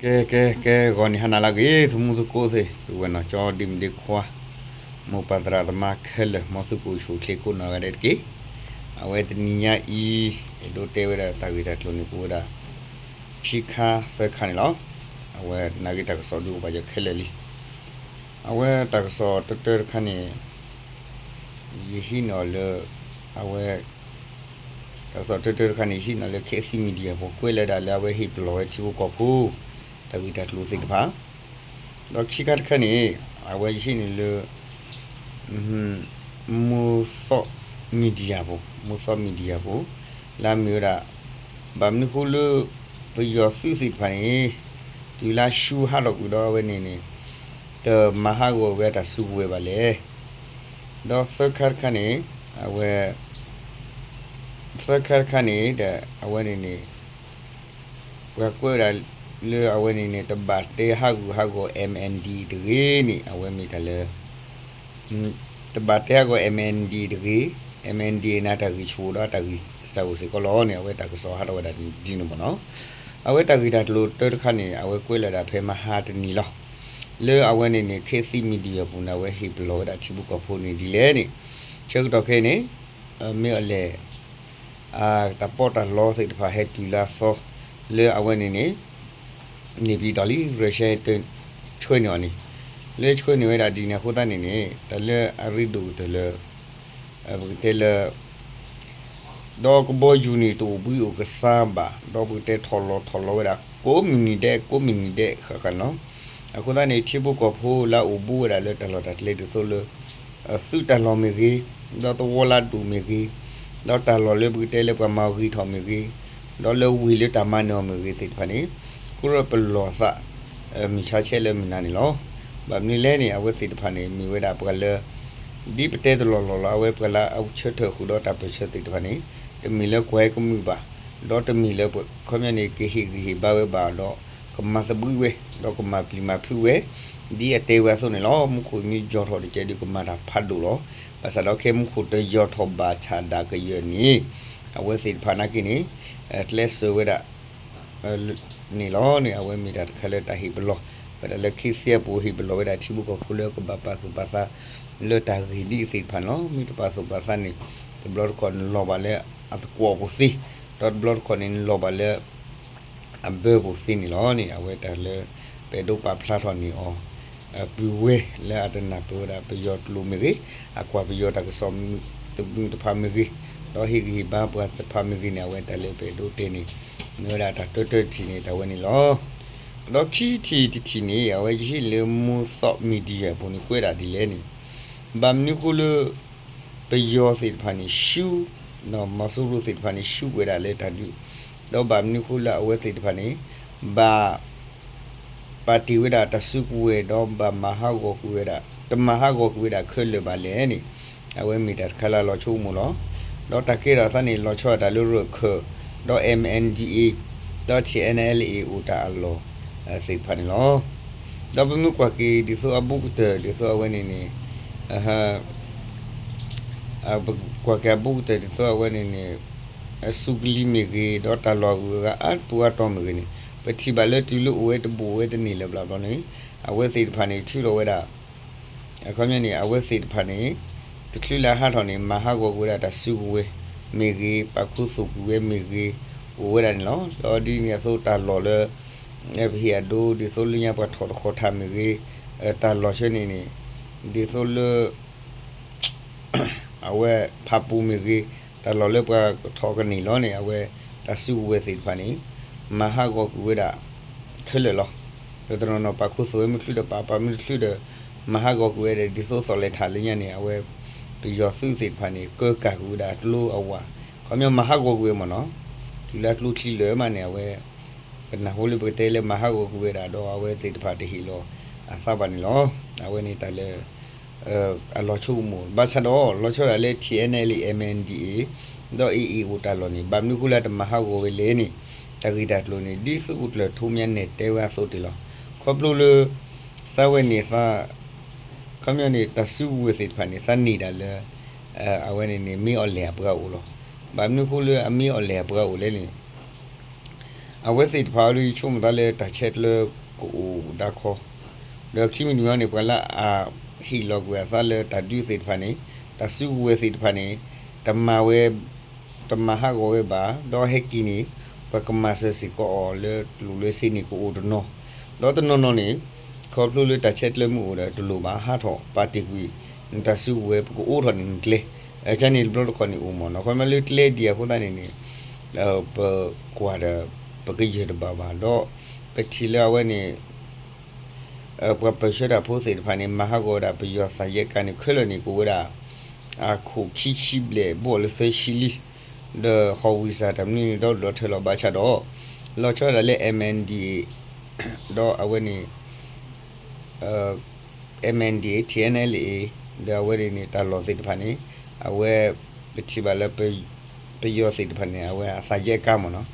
ကဲ ကဲ ကဲ ဂီၤနံၤဟါနၤလၢအဂ့ၤ သမူသကိးသ့ၣ် ပုၢ်ဝဲၢ်နီၢ်ကၠီ ဒ့မုၣ်ဒ့ခွါ မိၢ်ပၢ်သရၣ်သမါခဲလၢာ် မ်သုကအိၣ်ဆူၣ်အိၣ်ချ့ကိးနီၢ်ဂၤဒဲးတက့ၢ်. အဝဲတနံၤညါအံၤ အဲၣ်ဒိးတဲဝဲဒၣ်တၢ်ဂ့ၢ်တၢ်ကျိၤန့ၣ် ပဝဲဒၣ် ခံခါသၢခါန့ၣ်လီၤ. အဝဲနာ်က့တၢ်ကစီၣ်ဒုးအိၣ်ဘၣ်ယဲခဲလၢာ်လံ. အဝဲတၢ်ကစီၣ်တၢတၢတခါန့ၣ် ယဟံးန့ၢ်အီၤလၢ အဝဲ တၢ်ကစီၣ်တၢတၢတခါန့ၣ် ယဟံးန့ၢ်လၢ ခ့သံ media ပူၤ ကွဲးလၢဒၣ်လၢအဝဲဟ့ၣ်ပလီၢ်ဝဲထံဖိကီၢ်ဖိ တၢ်ဂ့ၢ်တၢ်ကျိၤသ့ၣ်တဖၣ်, ဒီးခံခါတခါန့ၣ် အဝဲယဟံးန့ၢ်လၢ မိၢ်သီ media ပူၤ မိၢ်သီ media ပူၤ လၢအမ့ၢ်ဝဲဒၣ် ဘၣ်မနုၤဃိလၢ ပယီၤသုးသ့ၣ်တဖၣ်န့ၣ် တုၤလၢဆူဟးထီၣ်ကွံာ်ဒီးအဝဲန့ၣ်န့ၣ် တမၤဟးဂီၤဝဲတၢ်စုကဝဲၤဘၣ်လဲၣ်. ဒီးသၢခါတခါန့ၣ် အဝဲ သၢခါတခါန့ၣ် ဒီးအဝဲန့ၣ်န့ၣ် ပှၤကွဲးဝဲဒၣ်လၢအဝဲန့ၣ်န့ၣ် တဘၣ်တဲဟးဂူာ်ဟးဂီၤ MNDAA တဂ့ၤန့ၣ် အဝဲမ့ၢ်တၢ်လၢ တဘၣ်တဲဟးဂီၤ MNDAA တဂ့ၤ, MNDAA န့ၣ် တၢ်ဂ့ၢ်ဆူၣ်အိၣ်ဒီးတၢ်ဂ့ၢ်စၢ်အိၣ်စ့ၢ်ကီးလီၤန့ၣ် အဝဲတၢ်ကစီၣ်ဟးထီၣ်ဝဲဒၣ်ဒ်န့ၣ်မ့ၢ်နီၤ. အဝဲတၢ်ဂ့ၢ်တၢ်ကျိၤတၢတခါန့ၣ် အဝဲကွဲးလၢဒၣ်ဖဲမဟါတနံၤလီၤ. လၢအဝဲန့ၣ်န့ၣ် ခ့သံ media ပူၤန့ၣ် အဝဲဟ့ၣ်ပလီၢ်ဝဲဒၣ်ထံဖိကီၢ်ဖိန့ၣ်ဒ်လဲၣ်န့ၣ် ဆၢကတီၢ်ခဲအံၤန့ၣ် မ့ၢ်အီၤလဲၣ် တၢ်ပီးတၢ်လီသ့ၣ်တဖၣ်ဟဲတုၤလၢအသီ လၢအဝဲန့ၣ်န့ၣ် န့ၣ်ပံၤတီၢ်လံ ရၢရှဲ ဆှၢန့ၢ်အီၤန့ၣ် လၢဆှၢန့ၢ်ဝဲဒၣ်ဒ်န့ၣ်အဃိသတးန့ၣ်န့ၣ် တၢ်လၢအရ့ဒိၣ်ကတၢၢ်လၢ ပကတဲလၢ ဒီးကဘီယူၤန့ၣ် တအိၣ်ဘှံးအိၣ်ကသါဘၣ် ဒီးပကတဲထီၣ်လီၤထီၣ်လီၤဝဲဒၣ် ကိးမုၢ်နံၤဒဲး ကိးမုၢ်နံၤဒဲးဃၣ်ဃၣ်န့ၣ်လီၤ. အဃိသတးန့ၣ် ထံဖိကီၢ်ဖိလၢအအိၣ်ဘူးဝဲဒၣ်လၢတၢ်လီၢ်တၢ်ကျဲဒ်သိးလၢ သုးတၢ်လီၢ်မ့ၢ်ဂ့ၤ, ဒီးသဝီလၢဒူၣ်မ့ၢ်ဂ့ၤ, ဒီးတၢ်လီၢ်လၢပကတဲလၢပှၤမၤအီၤဂ့ၤထီၣ်မ့ၢ်ဂ့ၤ, ဒီးလၢဝ့ၢ်လၢတၢ်မၤနၢၤအီၤမ့ၢ်ဂ့ၤသ့ၣ်တဖၣ်န့ၣ် ကရၢပလီၢ်သး မုၢ်ဆါဆဲးလၢမုၢ်နၤန့ၣ်လီၤ. ဘၣ်မနုၤလဲၣ်န့ၣ် အဝဲသ့ၣ်တဖၣ်န့ၣ် မ့ၢ်ဝဲဒၣ်ပှၤလၢ ဒ်ပတဲတလီၢ်လီၢ်လီၤ အဝဲပှၤလၢအဆၢထၢၣ်ဃုာ်ဒီးတၢ်ပၢၢ်ဆၢသ့ၣ်တဖၣ်န့ၣ် တမ့ၢ်လၢကွၢ်ဟဲကမုာ်ဘၣ်, ဒီးတမ့ၢ်လၢခီပညီန့ၣ် ကဟ့ၣ်ဂံၢ်ဟ့ၣ်ဘါဝဲဘၣ်ဒီး ကမၤသဘှံးဝဲ ဒီးကမၤပျံၤမၤဖုးဝဲ ဒ်အတဲဝဲအသိးန့ၣ်လီၤ. မူခိၣ်မ့ၢ်ယီၤထီၣ်တကဲးဒီးကမၤတၢ်ဖးဒိၣ်လီၤ. ဘၣ်ဆၣ်ဒီးခဲမူခိၣ်တယီၤထီၣ်ဘၣ်ဆၣ်ဒၣ်ကယၢၢ်န့ၣ် အဝဲသ့ၣ်တဖၣ်နာ်က့န့ၣ် ကျဲးစၢးဝဲဒၣ် န့ၣ်လီၤန့ၣ် အဝဲမ့ၢ်တၢ်တခါလၢတၢ်ဟ့ၣ်ပလီၢ် ဝဲဒၣ်လၢခ့သံအပူၤ ဟ့ၣ်ပလီၢ်ဝဲဒၣ်ထံဖိကီၢ်ဖိလၢကဘၣ်ပာ်သူၣ်ပာ်သးလၢတၢ်ဂ့ၢ်ဒ်အံၤသ့ၣ်တဖၣ်န့ၣ်လီၤ. မ့ၢ်တပာ်သူၣ်ပာ်သးန့ၣ် တဘျီတခီၣ်နလီၤဘၣ်လၢအသကွီၢ်ပူၤသ့, ဒီးတဘျီတခီၣ်န့ၣ် နလီၤဘၣ်လၢ အဘၢပူၤသ့န့ၣ်လီၤန့ၣ် အဝဲတၢ်လၢ ပအဲၣ်ဒိးပာ်ဖျါထီၣ်န့ၢ်အီၤ ပုၢ်ဝဲၢ်လၢအတနၢ်ပၢၢ်ဝဲဒၣ်ပယီၤကျိာ်မ့ၢ်ဂ့ၤ, အကွၢ်ပယီၤတၢ်ကစီၣ်မုၢ်တမုၢ်တဖၣ်မ့ၢ်ဂ့ၤ, ဒီးဟ့ၣ်ဂံၢ်ဟ့ၣ်ဘါပှၤတဖၣ်မ့ၢ်ဂ့ၤန့ၣ် အဝဲတၢ်လၢပအဲၣ်ဒိးတဲန့ၣ် မ့ၢ်ဝဲဒၣ်တၢ်တၢတၢတထံၣ်န့ၣ် တၢ်ဝဲန့ၣ်လီၤ. ဒီးခံထံၣ်တထံၣ်န့ၣ် အဝဲယဟံးလၢ မိၢ်သီ media အပူၤန့ၣ် ကွဲးဒၣ်ဒ်လဲၣ်န့ၣ် ဘၣ်မနုၤဃိလၢ ပယီၤသ့ၣ်တဖၣ်န့ၣ် ဆူ မီၤစိရိၤသ့ၣ်တဖၣ်န့ၣ် ဆူကွံာ်ဝဲဒၣ်လၢတၢ်ဒုး, ဒီးဘၣ်မနုၤဃိလၢအဝဲသ့ၣ်တဖၣ်န့ၣ် ဘၣ် ပာ်တ့ၢ်ဝဲဒၣ်တၢ်စုကဝဲၤ ဒီးဘၣ်မၤဟးဂီၤကွံာ်ဝဲဒၣ် တမၤဟးဂီၤကွံာ်ဝဲဒၣ်ခဲလၢာ်ဘၣ်လဲၣ်န့ၣ် အဝဲမ့ၢ်တၢ်တခါလၢအလီၤဆိကမိၣ်လီၤ. ဒီးတၢ်ကဲထီၣ်အသးန့ၣ် လီၤဆီဒၣ်တၢ်လၢရၢၢ်ခၢၣ် ဒီး M N D A ဒီး T N L A အိၣ်တၢ်အလီၢ်သ့ၣ်တဖၣ်န့ၣ်လီၤ. ဒီးပမ့ၢ်ကွၢ်က့ၤဒ်သိးအဘူးကတၢၢ် ဒ်သိးအဝဲန့ၣ်န့ၣ် ပကွၢ်က့ၤအဘူးကတၢၢ်ဒ်သိးအဝဲန့ၣ်န့ၣ် အစူးကလံၤမ့ၢ်ဂ့ၤ ဒီးတၢ်လီၢ်အဂုၤအဂၤအါပူၤအါတီၤမ့ၢ်ဂ့ၤန့ၣ် ပထံၣ်ဘၣ်လၢတုၤလၢအိၣ်ဝဲတဘူးအိၣ်ဝဲတန့ၢ်လၢၤဘျီဘျီန့ၣ် အဝဲသ့ၣ်တဖၣ်န့ၣ်ထုးထီၣ်ဝဲဒၣ် အခီပညီန့ၣ် အဝဲသ့ၣ်တဖၣ်န့ၣ် တချုးလၢအဟးထီၣ်န့ၣ် မၤဟးဂီၤကွံာ်ဝဲဒၣ်တၢ်စုကဝဲၤမ့ၢ်ဂ့ၤ ပာ်ခူသူၣ်ကွံာ်ဝဲမ့ၢ်ဂ့ၤ အိၣ်ဝဲဒၣ်န့ၣ်လီၤ. ဒီးဒ်န့ၣ်အသိးတၢ်လီၢ်လၢ ပဟ့ၣ်အဒိ ဒ်သိးလၢညါပှၤထီၣ်တခီၣ်ထၣ်မ့ၢ်ဂ့ၤ တၢ်လီၢ်ဆၢန့ၣ်န့ၣ် ဒ်သိးလၢ အဝဲဖးပူၤမ့ၢ်ဂ့ၤ တၢ်လီၢ်လၢပှၤထီၣ်ကန့ၢ်လီၤန့ၣ် အဝဲတၢ်စုကဝဲၤသ့ၣ်တဖၣ်န့ၣ် မၤဟးဂီၤကွံာ်ဝဲဒၣ်ခဲလၢာ်လီၤ. ဒီးတနီၤနီၤပာ်ခူသူၣ်ဝဲမ့ၢ်ချုးဒီး ပာ်ပာ်မ့ၢ်တချုးဒီး မၤဟးဂီၤကွံာ်ဝဲဒၣ်ဒ်သိးသီၣ်လဲၤထးလၢညါန့ၣ် အဝဲ ပယီၤသုးသ့ၣ်တဖၣ်န့ၣ် ကၢကၢ်ကွံာ်ဝဲဒၣ်ကျိအဝၤ ခီပညီမၤဟးဂီၤကွံာ်ဝဲမ့ၢ်နီၤ တုၤလၢအကျိချံလၢာ်မးန့ၣ် အဝဲ ပနၢ်ဟူလၢပကတဲလၢမၤဟးဂီၤကွံာ်ဝဲဒၣ်ဒီးအဝဲသ့ၣ်တဖၣ်တဟ့ၣ်လီၤအသးဘၣ်န့ၣ်လီၤ. အဝဲန့ၣ်တၢ်လၢ အလီၤဆိကမိၣ် ဘၣ်ဆၣ်ဒီးလီၤဆီဒၣ်လၢ T N L A M N D A ဒီး A A အိၣ်တၢ်လီၢ်န့ၣ် ဘၣ်မနုၤဃိလၢတမၤဟးဂီၤဝဲလဲၣ်န့ၣ် တၢ်ဂ့ၢ်တၢ်ကျိၤန့ၣ် ဒ်သုးခိၣ်ကျၢၢ်ထူမ့ၢ်နဲၣ်တဲဝဲအသိးတ့ၢ်လီၤ. ခီဖျိလၢ သးဝဲန့ၣ်သး ခီပညီန့ၣ် တၢ်စုကဝဲၤသ့ၣ်တဖၣ်န့ၣ် သးန့ၢ်ဒၣ်လၢ အဝဲန့ၣ်န့ၣ် မ့ၢ်အီၤလဲၣ်အပှၤအိၣ်လီၤ. ဘၣ်မနုၤဃိလၢအမ့ၢ်အီၤလဲၣ်အပှၤအိၣ်လဲၣ်န့ၣ် အဝဲသ့ၣ်တဖၣ်အံၤ ယဆိကမိၣ်သးလၢတၢ်ဆဲးကျၢကအိၣ်ဒၣ်ခီ, ဒီးခံမံၤတမံၤန့ၣ် ပှၤလၢအဟ့ၣ်လီၤကွံာ်အသးလၢတၢ်ဒုးသ့ၣ်တဖၣ်န့ၣ်, တၢ်စုကဝဲၤသ့ၣ်တဖၣ်န့ၣ် တမၤဝဲ တမၤဟးဂီၤဝဲဘၣ်, ဒီးဟဲက့ၤန့ၣ် ပှၤကမၤစၢၤစ့ၢ်ကီးအီၤလၢကျိၣ်လၢစ့န့ၣ်ကအိၣ်တနီၤ, ဒီးတနီၤနီၤန့ၣ် ခီဖျိလၢတၢ်ဆဲးကျၢမ့ၢ်အိၣ်ဒီးတလိၣ်ဘၣ် ဟးထီၣ်ပာ်တ့ၢ်ကွံာ် နတၢ်စုကဝဲၤ ပကအိးထီၣ်န့ၣ်နကျဲ, ကန့ၣ်တဘျီတခီၣ်န့ၣ်အိၣ်မ့ၢ်နီၤ, ခီမ့ၢ်လၢကျဲဒံးအဃိသတးန့ၣ်န့ၣ် ပကွၢ်ဒီး ပကယၢၢ်တဘၣ်ဘၣ်, ဒီးပထံၣ်လၢအဝဲန့ၣ် ပှၤပၢၢ်ဆၢတၢ်ဖိသ့ၣ်တဖၣ်န့ၣ် မၤဟးဂီၤဝဲဒၣ်ပယီၤသးယဲၢ်ကါန့ၣ် ခဲလၢာ်န့ၣ် ကအိၣ်ဝဲဒၣ် အခိၣ်ခံဆံဘျဲၣ် ဘိၣ်လၢသၢဆံလံ, ဒီးဟီၣ်ဝံၣ်စၢ်တၢ်မနုၤန့ၣ် ဒီဒူၣ်ဒီထၢလီၤဘၣ်ဆၣ်ဒီး လီၤဆီဒၣ်တၢ်လၢ MNDAA ဒီးအဝဲန့ၣ် MNDAA TNLA ဒီးအဝဲန့ၣ်န့ၣ် တၢ်လီၢ်သ့ၣ်တဖၣ်န့ၣ် အဝဲ ပထံၣ်ဘၣ်လၢ ပယီၤသ့ၣ်တဖၣ်န့ၣ် အဝဲအသးယဲၢ်ကါမ့ၢ်နီၤ,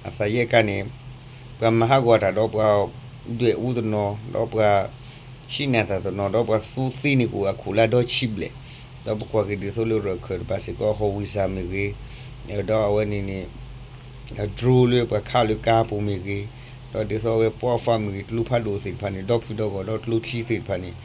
အသးယဲၢ်ကါန့ၣ် ပှၤမၤဟးဂီၤတၢ်ဒီးပှၤဒွဲၣ်အူတနီၤ ဒီးပှၤ ဟံးန့ၢ်အသးတနီၤ ဒီးပှၤသူသ့န့ၣ်ကအိၣ်အခိၣ်လၢဒီဆံဘျဲၣ်, ဒီးပကွၢ်က့ၤဒ်သိးလၢရၢၢ်ခၢၣ်တဖၣ်စ့ၢ်ကီး ဟီၣ်ဝံၣ်စၢ်မ့ၢ်ဂ့ၤ, ဒီးအဝဲန့ၣ်န့ၣ် drone လၢပှၤခးလၢကါပူၤမ့ၢ်ဂ့ၤ, ဒီးဒ်သိးအဝဲပှၤဖးမ့ၢ်ဂ့ၤ ကျိဖးဒိၣ်သ့ၣ်တဖၣ်န့ၣ် ဒီဖုဒီဂီၢ် ဒီးကျိချံသ့ၣ်တဖၣ်န့ၣ်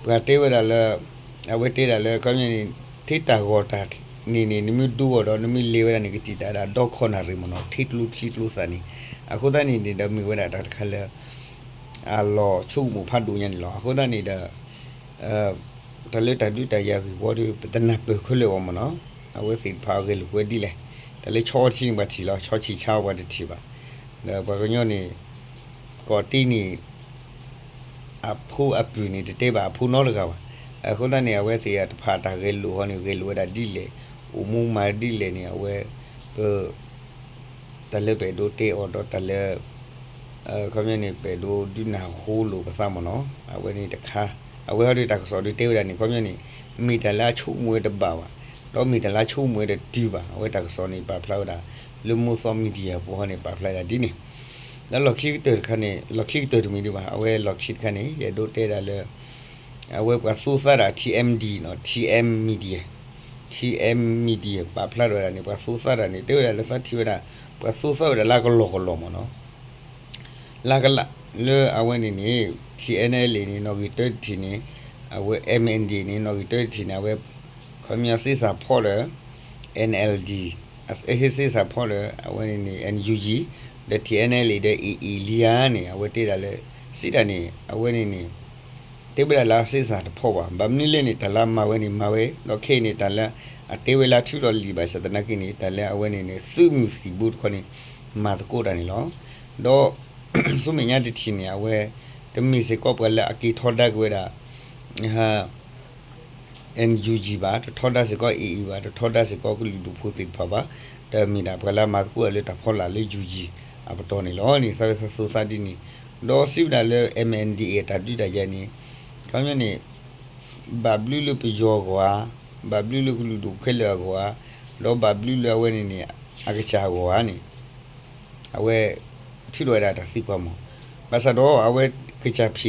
ပှၤတဲဝဲဒၣ်လၢ အဝဲတဲဒၣ်လၢ ခီပညီန့ၣ် ထဲတၢ်ဂီၤတၢ်န့ၣ်န့ၣ် နမ့ၢ်ဒိအီၤဒီး နမ့ၢ်လဲၤဝဲဒၣ်န့ၣ် ကတံာ်တာ်ဒၣ်ဒီခီနၣ်ရံၣ်မ့ၢ်နီၤ, ထဲကျိချံကျိသၣ်န့ၣ်, အဃိသတးန့ၣ်န့ၣ်ဒီး မ့ၢ်ဝဲဒၣ်တၢ်တခါလၢ အလီၤဆိကမိၣ်ဖးဒိၣ်ညါန့ၣ်လီၤ. အဃိသတးန့ၣ်ဒီး တၢ်လၢတၢ်ဒုးတၢ်ယၤဂ့ၢ်ဝီဒီး ပတနၢ်ပၢၢ်ခဲလၢာ်အီၤမ့ၢ်နီၤ, အဝဲသ့ၣ်တဖၣ်အဂဲၤလိာ်ကွဲဒ်လဲၣ်, တၢ်လၢဆီထံန့ၣ်ပှၤထံၣ်လီၤ, ဆီဆံးဆါပှၤတထံၣ်ဘၣ်, ဒီးပှၤကညီန့ၣ် ကီၢ်တ့န့ၣ် အဖိအပုၢ်န့ၣ် တတဲဘၣ်အဖိနီတဂၤဘၣ်. အဃိသတးန့ၣ် အဝဲသ့ၣ်တဖၣ်တၢ်ဂဲၤလိာ်ဟီန့ၣ် ဂဲၤလိာ်ဝဲဒၣ်ဒ်လဲၣ်, အိၣ်မူမၤဒ်လဲၣ်န့ၣ် အဝဲ ပ တၢ်လၢပအဲၣ်ဒိးတဲအီၤဒီးတၢ်လၢ ခီပညီန့ၣ် ပအဲၣ်ဒိးဒုးနၢ်ဟူလိာ်ပသးမ့ၢ်နီၤ, အဝဲန့ၣ်တခါ, အဝဲဟီဒီးတၢ်ကစီၣ်ဒုးတဲဝဲဒၣ်န့ၣ် ခီပညီန့ၣ် မ့ၢ်တၢ်လၢအဆိကမိၣ်ဝဲတဘၣ်ဘၣ်, ဒီးမ့ၢ်တၢ်လၢအဆိကမိၣ်ဝဲတတုၤဘၣ်, အဝဲတၢ်ကစီၣ်န့ၣ် ပာ်ဖျါဝဲဒၣ် လၢမိၢ်သီ media ပူၤဟီန့ၣ် ပာ်ဖျါဒၣ်ဒ်န့ၣ်, ဒီးလီၢ်ခံကတၢၢ်တခါန့ၣ် လီၢ်ခံကတၢၢ်တမံၤဒံးဘၣ်, အဝဲလီၢ်ခံတခါန့ၣ် ယအဲၣ်ဒိးတဲဒၣ်လၢ အဝဲပှၤသူသးဒၣ် TMD နီၤ, TM Media, TM Media ပာ်ဖျါထီၣ်ဝဲဒၣ်န့ၣ် ပှၤသူသးဒၣ်န့ၣ် တဲဝဲဒၣ်လၢသးထံၣ်ဝဲဒၣ် ပှၤသူသးဝဲဒၣ်လၢကလီၢ်ကလီၢ်မ့ၢ်နီၤ, လၢကလၢ် လၢအဝဲန့ၣ်န့ၣ် TNLA န့ၣ် နီၣ်ဂံၢ်တၢတထံၣ်န့ၣ်, အဝဲ MNDAA န့ၣ် နီၣ်ဂံၢ်တၢတထံၣ်န့ၣ် အဝဲ ခီပညီသ့စးဖီဒီး NLD, သ့စးဖီဒီး အဝဲန့ၣ်န့ၣ် NUG, ဒီး TNLA ဒီး AA လံဧါန့ၣ် အဝဲတဲဒၣ်လၢ စံးတၢ်န့ၣ် အဝဲန့ၣ်န့ၣ် တဲဝဲဒၣ်လၢအသ့စးတဖီဘၣ်. ဘၣ်မနုၤလဲၣ်န့ၣ် တၢ်လၢအမၤဝဲန့ၣ်မၤဝဲ, ဒီးခဲအံၤန့ၣ် တၢ်လၢအတဲဝဲလၢအထုးထီၣ်လံာ်ဘၣ်ဆၣ်သနာ်က့န့ၣ် တၢ်လၢအဝဲန့ၣ်န့ၣ် သုးမုၢ်သံၣ်ဘိတခီန့ၣ် မၤသကိးတၢ်န့ၣ်လီၤ. ဒီး ဆူမဲာ်ညါတထံၣ်န့ၣ် အဝဲ တမ့ၢ်စ့ၢ်ကီးပှၤလၢအက့ၤထီဒါက့ၤဝဲဒၣ် NUG ဘၣ်, တထီဒါစ့ၢ်ကီး AA ဘၣ်, တထီဒါစ့ၢ်ကီးကလုာ်ဒူၣ်ဖိသ့ၣ်တဖၣ်ဘၣ်, ဒီးမ့ၢ်ဒၣ်ပှၤလၢအမၤသကိးတၢ်လၢတၢ်ဖီလာ်လၢ UG အပတီၢ်န့ၣ်လီၤန့ၣ် သးဝဲသးသူသးဒ်န့ၣ်, ဒီးစံးဝဲဒၣ်လၢ MNDAA အတၢ်ဒုးတၢ်ယၤန့ၣ် ခီပညီန့ၣ် ဘၣ်ဘျုးလၢပယီၤအဂီၢ်ဧါ, ဘၣ်ဘျုးလၢကလုာ်ဒူၣ်ခဲလၢာ်အဂီၢ်ဧါ, ဒီးဘၣ်ဘျုးလၢအဝဲန့ၣ်န့ၣ် အကစၢ်အဂီၢ်ဧါန့ၣ် အဝဲ ထုးထီၣ်ဝဲဒၣ်တၢ်သံကွၢ်မး, ဘၣ်ဆၣ်ဒီးအဝဲက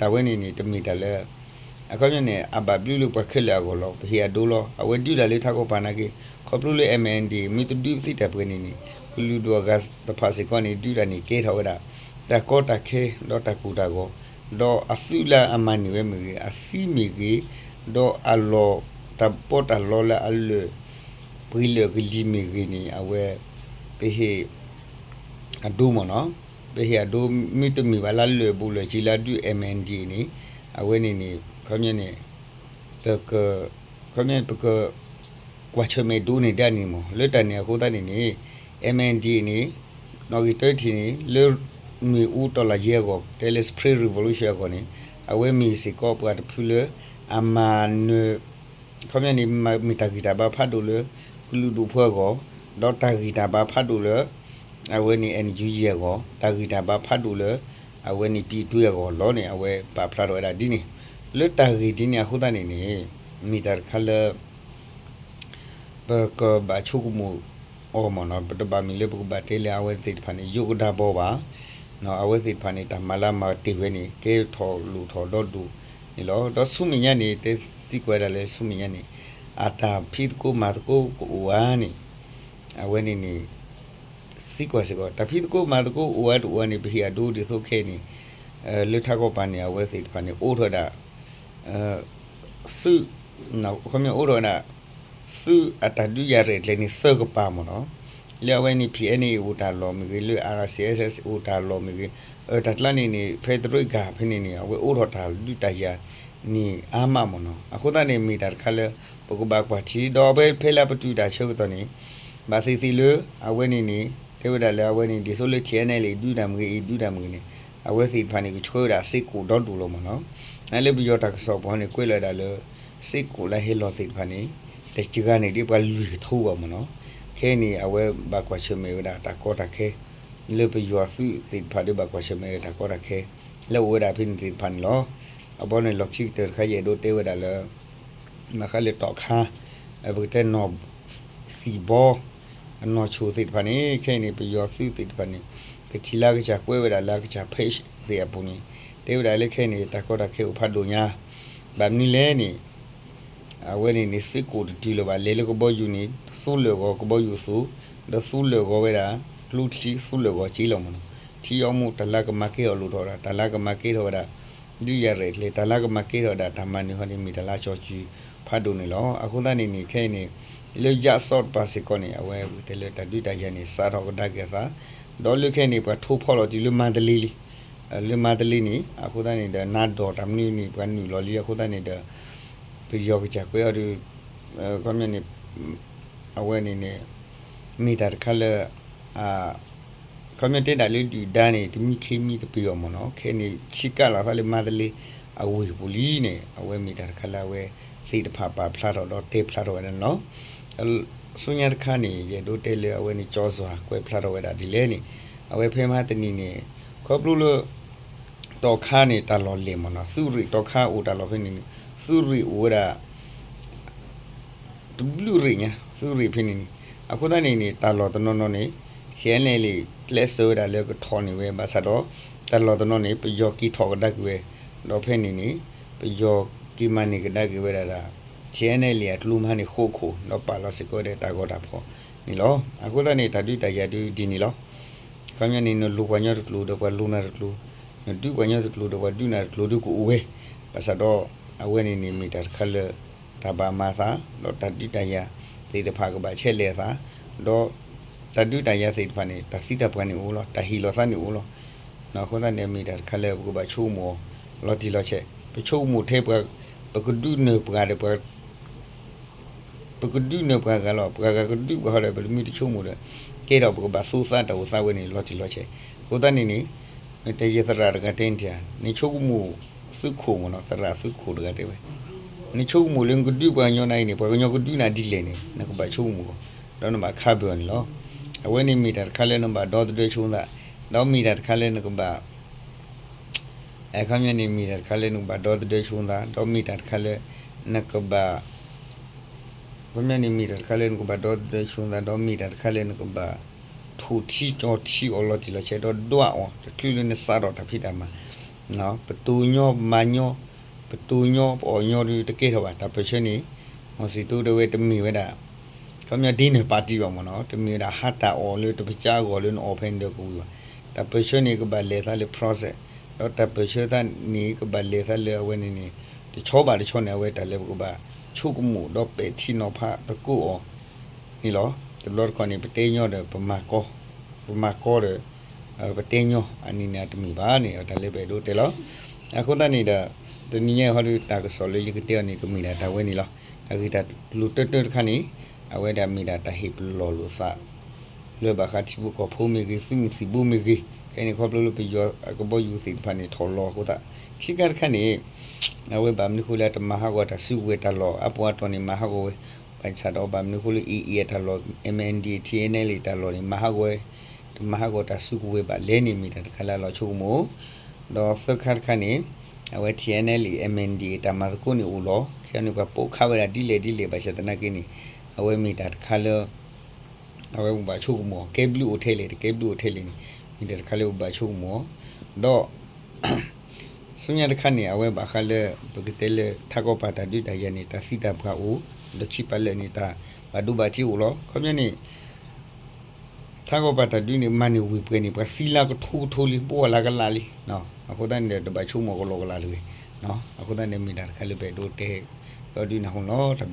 စၢ်ဖံးက့ၤဝဲဒၣ်လၢ တၢ်ဝဲန့ၣ်န့ၣ် တမ့ၢ်တၢ်လၢ အခီပညီန့ၣ် အဘၣ်ဘျုးလၢပှၤခဲလၢာ်အဂီၢ်လီၤ. ပဟ့ၣ်အဒိလီၤ. အဝဲဒုးတၢ်လၢထးကီၢ်ပၤနာ်က့ ခီဖျိလၢ MNDAA မ့ၢ်တဒုးပသံတၢ်ပှဲၤန့ၣ်န့ၣ် ကလုာ်ဒူၣ်အဂၤတဖၣ်စ့ၢ်ကီးန့ၣ် ဒုးတၢ်န့ၣ်ကဲထီၣ်ဝဲဒၣ် တၢ်ကီတၢ်ခဲ ဒီးတၢ်ကိၢ်တၢ်ဂီၤ ဒီးအသုးလၢအမၤန့ၢ်ဝဲမ့ၢ်ဂ့ၤ, အသံမ့ၢ်ဂ့ၤ, ဒီးအလီၢ်တၢ်ပီးတၢ်လီလၢအလၢာ် ပှ့ၤလၢာ်ကလံၤမ့ၢ်ဂ့ၤန့ၣ် အဝဲ ပဟ့ၣ် အဒိမ့ၢ်နီၤ, ပဟ့ၣ်အဒိ မ့တမ့ၢ်ဘၣ်လၢလၢာ်ဘူးလၢာ်စ့လၢအဒုး MNDAA န့ၣ် အဝဲန့ၣ်န့ၣ် ခီပညီန့ၣ် ပက ခီပညီန့ၣ် ပက ကွၢ်ဆၢၣ်မဲာ်ဒိးန့ၢ်ဒၣ်န့ၣ်မ့ၢ် လၢတၢ်န့ၣ်အဃိသတးန့ၣ်န့ၣ် MNDAA န့ၣ် နီၣ်ဂံၢ်တၢတထံၣ်န့ၣ် လၢ နွေဦးတော်လှန်ရေးအဂီၢ် တဲလၢ Spring Revolution အဂီၢ်န့ၣ် အဝဲမ့ၢ်စ့ၢ်ကီးပှၤတဖုလၢ အမၤနၢၤ ခီပညီန့ၣ် မ့ၢ်တၢ်ဂံၢ်တၢ်ဘါဖးဒိၣ်လၢ ကလုာ်ဒူၣ်ဖိအဂီၢ်, ဒီးတၢ်ဂံၢ်တၢ်ဘါဖးဒိၣ်လၢ အဝဲန့ၣ် NUG အဂီၢ်, တၢ်ဂံၢ်တၢ်ဘါဖးဒိၣ်လၢ အဝဲန့ၣ် ပြည်တွင်း အဂီၢ်လီၤန့ၣ် အဝဲပာ်ဖျါထီၣ်ဝဲဒၣ်ဒ်န့ၣ်, လၢတၢ်ဂ့ၢ်ဒ်န့ၣ်အဃိသတးန့ၣ်န့ၣ် မ့ၢ်တၢ်တခါလၢ ပကဘၣ်ဆိကမိၣ်အီၤမ့ၢ်နီၤ, ပတဘၣ်မ့ၢ်လၢပကဘၣ်တဲလၢအဝဲသ့ၣ်တဖၣ်န့ၣ် ယိကဒါဘီဘၣ်, အဝဲသ့ၣ်တဖၣ်န့ၣ် တၢ်မၤလၢမၤတ့ၢ်ဝဲန့ၣ် ကဲထီၣ်လိၣ်ထီၣ်ဒီဒူၣ်န့ၣ်လီၤ. ဒီးဆူမဲာ်ညါန့ၣ် တဲသံကွၢ်ဒၣ်လၢဆူမဲာ်ညါန့ၣ် အတၢ်ဖံးသကိးမၤသကိးကအိၣ်ဧါန့ၣ် အဝဲန့ၣ်န့ၣ် သံကွၢ်စ့ၢ်ကီး တၢ်ဖံးသကိးမၤသကိးအိၣ်ဝဲတအိၣ်ဝဲန့ၣ် ပဟ့ၣ်အဒိဒ်သိးခဲအံၤန့ၣ် လၢထးကီၢ်ပၤန့ၣ် အဝဲသ့ၣ်တဖၣ်န့ၣ် အိးထီၣ်ဝဲဒၣ် သုး ခီပညီအိးထီၣ်ဝဲဒၣ် သုးအတၢ်ဒုးယၤရဲၣ်ကျဲၤန့ၣ် သၢကပၤမ့ၢ်နီၤ, လၢအဝဲန့ၣ် ဖံးအဲန့ၣ် အိၣ်တၢ်လီၢ်မ့ၢ်ဂ့ၤ လၢ အၣ်အါၣ်စံၣ်အ့ၣ်စ့ၣ် အိၣ်တၢ်လီၢ်မ့ၢ်ဂ့ၤ တၢ်ကျါန့ၣ်န့ၣ် ဖဲတရ့ကၤဖဲန့ၣ်န့ၣ် အဝဲအိးထီၣ်တၢ်ဒုးတၢ်ယၤန့ၣ်အါမးမ့ၢ်နီၤ, အဃိသတးန့ၣ် မ့ၢ်တၢ်တခါလၢ ပကဘၣ်ကွၢ်ထံ ဒီးအဝဲဖဲလၢပတုာ်တၢ်ဆၢကတီၢ်န့ၣ် ဘၣ်သ့ၣ်သ့ၣ်လၢ အဝဲန့ၣ်န့ၣ် တဲဝဲဒၣ်လၢအဝဲန့ၣ် ဒ်သိးလၢ ထံၣ်အဲနဲလ်အံၤ ဒုးတၢ်မ့ၢ်ဂ့ၤ အံၤဒုးတၢ်မ့ၢ်ဂ့ၤန့ၣ် အဝဲသ့ၣ်တဖၣ်န့ၣ် ကဆှၢဝဲဒၣ်စ့ၢ်ကီးဒီဒူၣ်လီၤမ့ၢ်နီၤ, လၢပယီၤတၢ်ကစီၣ်ပူၤန့ၣ် ကွဲးလီၤဝဲဒၣ်လၢ စ့ၢ်ကီးလၢဟဲလီၤသ့ၣ်တဖၣ်န့ၣ် တစှၤန့ၣ်ဒ်ပှၤလွံၢ်ကထိဘၣ်မ့ၢ်နီၤ, ခဲအံၤန့ၣ် အဝဲဘၣ်ကွၢ်ဆၢၣ်မဲာ်ဝဲဒၣ်တၢ်ကီတၢ်ခဲ လၢပယီၤသုးသ့ၣ်တဖၣ်ဒီးဘၣ်ကွၢ်ဆၢၣ်မဲာ်ဝဲတၢ်ကီတၢ်ခဲ လၢအိၣ်ဝဲဒၣ်ဖဲန့ၣ်သ့ၣ်တဖၣ်န့ၣ်လီၤ. အဘီန့ၣ်လီၢ်ခံကတၢၢ်တခါ ယအဲၣ်ဒိးတဲဝဲဒၣ်လၢ ဘၣ်ဃးလၢတီၢ်ခါ ပကတဲနီၢ်သံၣ်ဘီ အနီၢ်ဆိၣ်သ့ၣ်တဖၣ်န့ၣ် ခဲအံၤန့ၣ် ပယီၤသုးသ့ၣ်တဖၣ်န့ၣ် ပထံၣ်လၢအကစၢ်ကွဲးဝဲဒၣ်လၢအကစၢ် page သ့ၣ်အပူၤန့ၣ် တဲဝဲဒၣ်လၢခဲအံၤန့ၣ် တၢ်ကီတၢ်ခဲအိၣ်ဖးဒိၣ်ညါ ဘၣ်မနုၤလဲၣ်န့ၣ် အဝဲန့ၣ်န့ၣ် စ့ၢ်ကီးတတုၤလၢၤဘၣ် လဲၤလၢကဘီယူၤန့ၣ် သူလၢာ်ဂီၤကဘီယူၤအသိး ဒီးသူလၢာ်ဂီၤဝဲဒၣ် ကျိချံသူလၢာ်ဂီၤက့လီၤမ့ၢ်နီၤ, ထံအီမူး တၢ်လၢကမၤကဲအီၤလိၣ်ထီၣ်ဝဲဒၣ် တၢ်လၢကမၤကဲထီၣ်ဝဲဒၣ် ဒုးယၤရဲၣ်ကျဲၤ တၢ်လၢကမၤကဲထီၣ်ဝဲဒၣ် တၢ်မၤနၢၤဟီန့ၣ် မ့ၢ်တၢ်လၢအစီဆှံဖးဒိၣ်န့ၣ်လီၤ. အဃိသတးန့ၣ်န့ၣ် ခဲအံၤန့ၣ် လၢယၣ်စီၣ်တပၤစ့ၢ်ကီးန့ၣ် အဝဲပကတဲလၢတၢ်ဒုးတၢ်ယၤန့ၣ် စးထီၣ်ကဒါက့ၤအသး ဒီးလၢခဲအံၤန့ၣ် ပှၤထိဖီၣ်လီၤတုၤလၢမါတလ့လံ လၢမါတလ့န့ၣ် အဃိသတးန့ၣ်ဒီး နါဒီၣ်တၢ်မနုၤန့ၣ် ပှၤနုာ်လီၤလံ အဃိသတးန့ၣ်ဒီး ပယီၤကစၢ်ကွဲးအီၤဒီး ခီပညီန့ၣ် အဝဲန့ၣ်န့ၣ် မ့ၢ်တၢ်တခါလၢ ခီပညီတဲဒၣ်လၢဒုၣ်ဒါန့ၣ် တမံခ့မံသပ့ၤအီၤမ့ၢ်နီၤ, ခဲအံၤန့ၣ် ဆံးကၢ်လီၤသးလၢမါတလ့အဝ့ၢ်ပူၤလံန့ၣ် အဝဲမ့ၢ်တၢ်တခါလၢအဝဲသ့ၣ်တဖၣ်ပာ်ဖျါထီၣ်ဒီးတဲဖျါထီၣ်ဝဲဒၣ်န့ၣ်လီၤ. ဆူညါတခါန့ၣ် ယအဲၣ်ဒိးတဲလၢအဝဲန့ၣ် ကၠီစွၤကွဲးဖျါထီၣ်ဝဲဒၣ်ဒ်လဲၣ်န့ၣ် အဝဲဖဲမဟါတနံၤန့ၣ် ခီဖျိလၢ တီၢ်ခါန့ၣ် တၢ်လီၢ်လဲၢ်မ့ၢ်နီၤ, သုးရ့ၣ်တီၢ်ခါအိၣ်တၢ်လီၢ်ဖဲန့ၣ်န့ၣ် သုးရ့ၣ်အိၣ်ဝဲဒၣ် တဘျုးရ့ၣ်ညါ သုးရ့ၣ်ဖဲန့ၣ်န့ၣ် အဃိသတးန့ၣ်န့ၣ် တၢ်လီၢ်တနီၤနီၤန့ၣ် ထံၣ်အဲနဲလံ ကျဲးစၢးဝဲဒၣ်လၢကထီၣ်န့ၢ်ဝဲ ဘၣ်ဆၣ်ဒီး တၢ်လီၢ်တနီၤန့ၣ် ပယီၤက့ၤထီၣ်ကဒါက့ၤဝဲ ဒီးဖဲန့ၣ်န့ၣ် ပယီၤက့ၤမၤန့ၢ်ကဒါက့ၤဝဲဒၣ် ထံၣ်အဲနဲလံအကျိမဟါန့ၣ်ဃိးခိၣ် ဒီးပာ်လီၤစ့ၢ်ကီးဝဲဒၣ်တၢ်ဂီၤတၢ်ဖီၣ်န့ၣ်လီၤ. အဃိသတးန့ၣ် တၢ်ဒုးတၢ်ယၤဒုးဒ်န့ၣ်လီၤ. ခီပညီန့ၣ် နလိၤပှၤကညီတကျိၤဒီးပှၤလိၤနၤတကျိၤ, နဒုးပှၤကညီတကျိၤဒီးပှၤဒုးနၤတကျိၤဒုးကအိၣ်ဝဲ, ဘၣ်ဆၣ်ဒီး အဝဲန့ၣ်န့ၣ် မ့ၢ်တၢ်တခါလၢ တၢ်ဘၣ်မၤအသး ဒီးတၢ်ဒုးတၢ်ယၤသ့ၣ်တဖၣ်ကဘၣ်ဆဲးလဲၤအသး, ဒီးတၢ်ဒုးတၢ်ယၤသ့ၣ်တဖၣ်န့ၣ် တၢ်သံတၢ်ပှၢ်န့ၣ်အိၣ်လီၤ, တၢ်ဟ့ၣ်လီၤသးန့ၣ်အိၣ်လီၤ. အဃိသတးန့ၣ် မ့ၢ်တၢ်တခါလၢပကဘၣ်ဆိကမိၣ်အီၤ လီၤတံၢ်လီၤဆဲး, ပဆိကမိၣ်ထဲပှၤ ပကဒုးနၢၤပှၤဒီးပှၤ ပကဒုးနၢၤပှၤဂၤလီၤ, ပှၤဂၤကဒုးပှၤဟီဒီး ပတမ့ၢ်တဆိကမိၣ်ဒီး ကဲထီၣ်ပကဘၣ်သူသးတၢ်အိၣ်သးဝဲန့ၣ် လီၤတံၢ်လီၤဆဲး. အဃိသတးန့ၣ်န့ၣ် တၢ်ယဲၢ်သရၣ်တဂၤတဲန့ၣ်တၢ်, နဆိကမိၣ်သုးခိၣ်မ့ၢ်နီၤ, သရၣ်သုးခိၣ်တဂၤတဲဝဲ, နဆိကမိၣ်လၢနကဒုးပှၤကညီနၤအံၤန့ၣ် ပှၤကညီကဒုးနၤဒ်လဲၣ်န့ၣ် နကဘၣ်ဆိကမိၣ်အီၤ, ဒီးနဘၣ်ခါဘၢအီၤန့ၣ်လီၤ. အဝဲန့ၣ်မ့ၢ်တၢ်တခါလၢနဘၣ်ဒီသဒၢဆိသး, ဒီးမ့ၢ်တၢ်တခါလၢနကဘၣ် အခီပညီန့ၣ် မ့ၢ်တၢ်တခါလၢနကဘၣ်ဒီသဒၢဆိသး, ဒီးမ့ၢ်တၢ်တခါလၢ နကဘၣ် အခီပညီန့ၣ် မ့ၢ်တၢ်တခါလၢနကဘၣ်ဒီသဒၢဆိသး, ဒီးမ့ၢ်တၢ်တခါလၢနကဘၣ် ထိၣ်ထံကၠီထံအီၤလီၤတံၢ်လီၤဆဲး ဒီးဒွးအီၤ တချုးလၢနစးထီၣ်တၢ်ဖံးတၢ်မၤ ပတိၤညီမၤညီ, ပတိၤညီပအီၣ်ညီဒုးတကဲထီၣ်ဘၣ်. တၢ်ပၢၢ်ဆၢန့ၣ် မီၢ်စံၣ်တိတဲဝဲတမ့ၢ်ဝဲဒၣ် ခီပညီဒ်န့ၣ်ပာ်တံၢ်ဘၣ်မ့ၢ်နီၤ, တမ့ၢ်ဝဲဒၣ်ဟးတၢ်အီၣ်လၢတပစၢအဂီၢ်လၢနအီၣ်ဖဲန့ၣ်ဒီးကဝံၤဘၣ်. တၢ်ပၢၢ်ဆၢန့ၣ် ကဘၣ်လဲၤသးလၢ process, ဒီးတၢ်ပၢၢ်ဆၢသးန့ၣ် ကဘၣ်လဲၤသးလၢအဝဲန့ၣ်န့ၣ် တဆီဘၣ်တဆီန့ၣ် အဝဲတၢ်လၢပကဘၣ်ဆိကမိၣ်ဒီးပဲာ်ထံနီၤဖးသကိးအီၤ န့ၣ်လီၤ. တဘျီတခီၣ်န့ၣ် ပတဲညီဒီးပမၤကီ, ပမၤကီဒီး ပတဲညီ အန့ၣ်န့ၣ် အတမ့ၢ်ဘၣ်န့ၣ် တၢ်လၢပအဲၣ်ဒိးတဲလီၤ. အဃိသတးန့ၣ်ဒီး တနံၤညါအံၤဟီဒီး တၢ်ကစီၣ်လၢယကတဲအီၤန့ၣ် ကမ့ၢ်ဒၣ်တၢ်ဝဲန့ၣ်လီၤ. တၢ်ဂ့ၢ်တၢ်ကျိၤတၢတၢတခါန့ၣ် အဝဲဒၣ်မ့ၢ်ဒၣ်တၢ်ဟ့ၣ်ပလီၢ်လိာ်သး လၢဘၣ်ဃးထံဖိကီၢ်ဖိမ့ၢ်ဂ့ၤ သုးမုၢ်သံၣ်ဘိမ့ၢ်ဂ့ၤ, ခဲအံၤန့ၣ်ခီဖျိလၢပယီၤအကဘီယူၤသ့ၣ်တဖၣ်န့ၣ် ထီၣ်လီၤအဃိသတး ခံခါတခါန့ၣ် အဝဲဘၣ်မနုၤဃိလၢအတမၤဟးဂီၤတၢ်စုကဝဲၤတၢ်လီၢ် အါပူၤအါတီၤန့ၣ် မၤဟးဂီၤဝဲ, ဘၣ်ဆၣ်ဒီးဘၣ်မနုၤဃိလၢ AA အတၢ်လီၢ် MNDAA TNLA တၢ်လီၢ်န့ၣ် မၤဟးဂီၤဝဲ, တမၤဟးဂီၤတၢ်စုကဝဲၤဘၣ်လဲၣ်န့ၣ် မ့ၢ်တၢ်တခါလၢအလီၤဆိကမိၣ် ဒီးသၢခါတခါန့ၣ် အဝဲ TNLA MNDAA တၢ်မၤသကိးန့ၣ်အိၣ်လီၤ. ခဲအံၤန့ၣ် ပှၤပိာ်ခးဝဲဒၣ်ဒ်လဲၣ်ဒ်လဲၣ် ဘၣ်ဆၣ်သနာ်က့န့ၣ် အဝဲမ့ၢ်တၢ်တခါလၢ အဝဲပဘၣ်ဆိကမိၣ် ကဲဘျုးအိၣ်ထဲလဲၣ် တကဲဘျုးအိၣ်ထဲလဲၣ်န့ၣ် မ့ၢ်တၢ်တခါလၢပဘၣ်ဆိကမိၣ် ဒီး ဆူညါတခါန့ၣ် အဝဲဘၣ်ဃးလၢ ပကတဲလၢထးကီၢ်ပၤတၢ်ဒုးတၢ်ယၤန့ၣ် တၢ်သံတၢ်ပှၢ်အိၣ် ဒီးခံပာ်လၢာ်န့ၣ် တၢ်ဘၣ်ဒိဘၣ်ထံးအိၣ်လီၤ. ခီပညီန့ၣ် ထါဂီၤပာ်တၢ်ဒုးန့ၣ် မၤန့ၢ်ဝ့ၢ်ပှဲၤန့ၣ် ပှၤသံလၢကထိကထိလံ ပှၤလၢကလးလံ. အဃိသတးန့ၣ်ဒီး တဘၣ်ဆိကမိၣ်ကလီကလးတဂ့ၤ. အဃိသတးန့ၣ် မ့ၢ်တၢ်တခါလၢပအဲၣ်ဒိးတဲ ဒီဒုးနၢ်ဟူလီၤ.